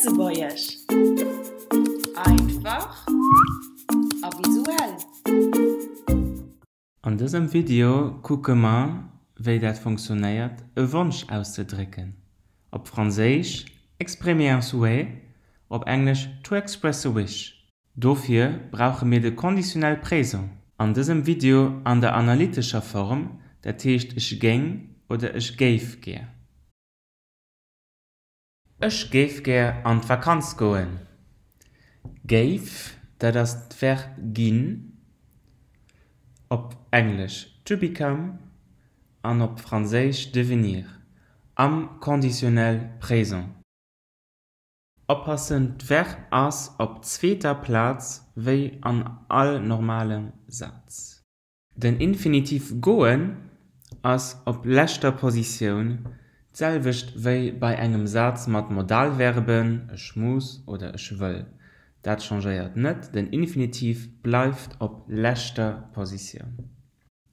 Lëtzebuergesch, Einfach a visuell. An dësem Video kucke mer wéi dat funktionéiert e Wonsch auszedrécken, op Franséisch exprimer un souhait, op Englesch to express a wish. Dofir brauche mir de Conditionnel présent, an dësem Video an der analytescher Form, dat heescht ech géing oder ech géif gär. Ech géif gär an d'Vakanz goen. Géif, dat ass d'Verb ginn, op Englesch to become an op Franséisch devenir, am Conditionnel présent. Oppassen, d'Verb ass op zweeter Plaz wéi an all normalem Saz. Den Infinitiv goen ass op leschter Positioun, d'selwecht wéi bei engem Saz mat Modalverben, ech muss oder ech wëll. Dat changéiert net, den Infinitiv bleift op leschter Positioun.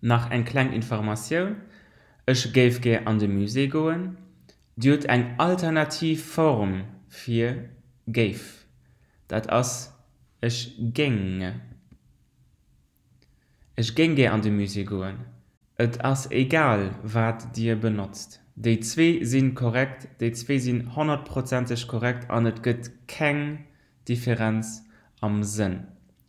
Nach eng kleng Informatioun, Ech géif gär an de Musée goen. Dir hutt eng alternativ Form fir géif, dat ass ech géing. Ech géing gär an de Musée goen. Et ass egal, wat Dir benotzt, déi zwee si korrekt, déi zwee sinn honnertprozenteg korrekt an et gëtt keng Differenz am Sënn.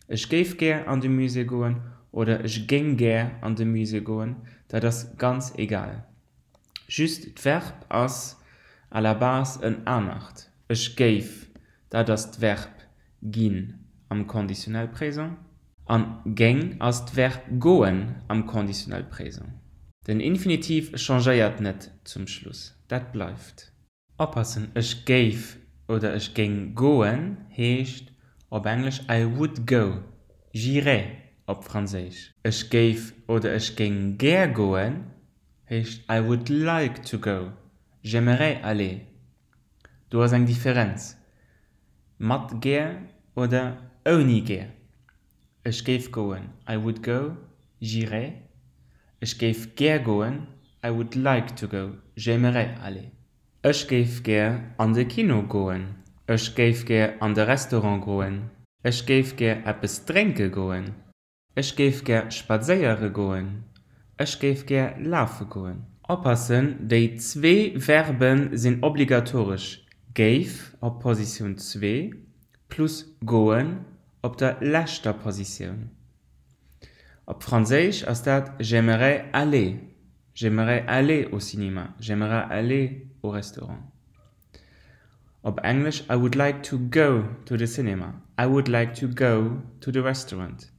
Ech géif gär an de Musée goen oder ech géing gär an de Musée goen, dat ass ganz egal. Just d'Verb ass à la base en anert, ech géif, dat ass d'Verb ginn am Conditionnel présent an géing ass d'Verb goen am Conditionnel présent. Den Infinitiv changéiert net zum Schluss, dat bleift. Oppassen, ech géif oder ech géing goen heescht op Englesch I would go, j'irais op Franséisch. Ech géif oder ech géing gär goen heescht I would like to go, j'aimerais aller. Do ass eng Differenz, mat gär oder ouni gär. Ech géif goen, I would go, j'irais. Ech géif gär goen, I would like to go, j'aimerais aller. Ech géif gär an de Kino goen. Ech géif gär an de Restaurant goen. Ech géif gär eppes drénke goen. Ech géif gär spadséiere goen. Ech géif gär lafe goen. Oppassen, déi zwee Verbe sinn obligatoresch, géif op Positioun zwee plus goen op der leschter Positioun. Op Franséisch ass dat J'aimerais aller, J'aimerais aller au cinéma, J'aimerais aller au restaurant. Op Englesch I would like to go to the cinema, I would like to go to the restaurant.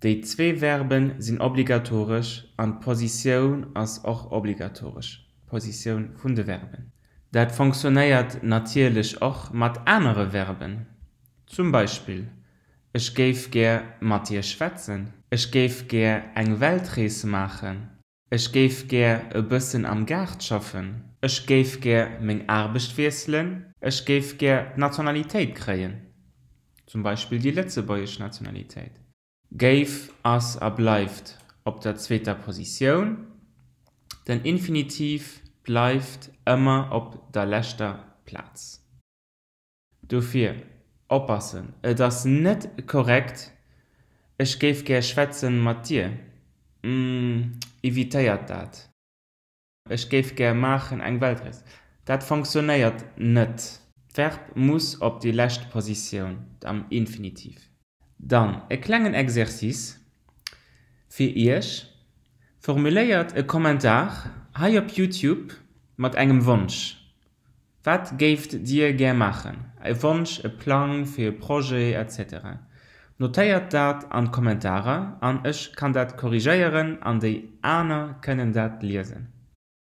Déi zwee Verben sinn obligatoresch an d'Positioun ass och obligatoresch, d'Positioun vun de Verben. Dat fonctionnéiert natierlech och mat anere Verben. Zum Beispill, Ech géif gär mat dir schwätzen. Ech géif gär eng Weltrees maachen. Ech géif gär e bëssen am Gaart schaffen. Ech géif gär meng Aarbecht wiesselen. Ech géif gär d'Nationalitéit kréien, zum Beispill déi lëtzebuergesch Nationalitéit. Géif ass a bleift op der zweeter Positioun. Den Infinitiv bleift ëmmer op der leschter Plaz. Dofir oppassen, et ass net korrekt Ech géif gär schwätzen mat dir. Evitéiert dat. Ech géif gär maachen eng Weltrees. Dat fonctionnéiert net. D'Verb muss op déi lescht Positioun am Infinitiv. Dann e klengen Exercice fir iech, Formuléiert e Kommentar hei op Youtube mat engem Wonsch. Wat géift Dir gär maachen? E Wonsch, e Plang fir e Projet, etc. Notéiert dat an d'Kommentarer an ech kann dat korrigéieren an déi aner kënnen dat liesen.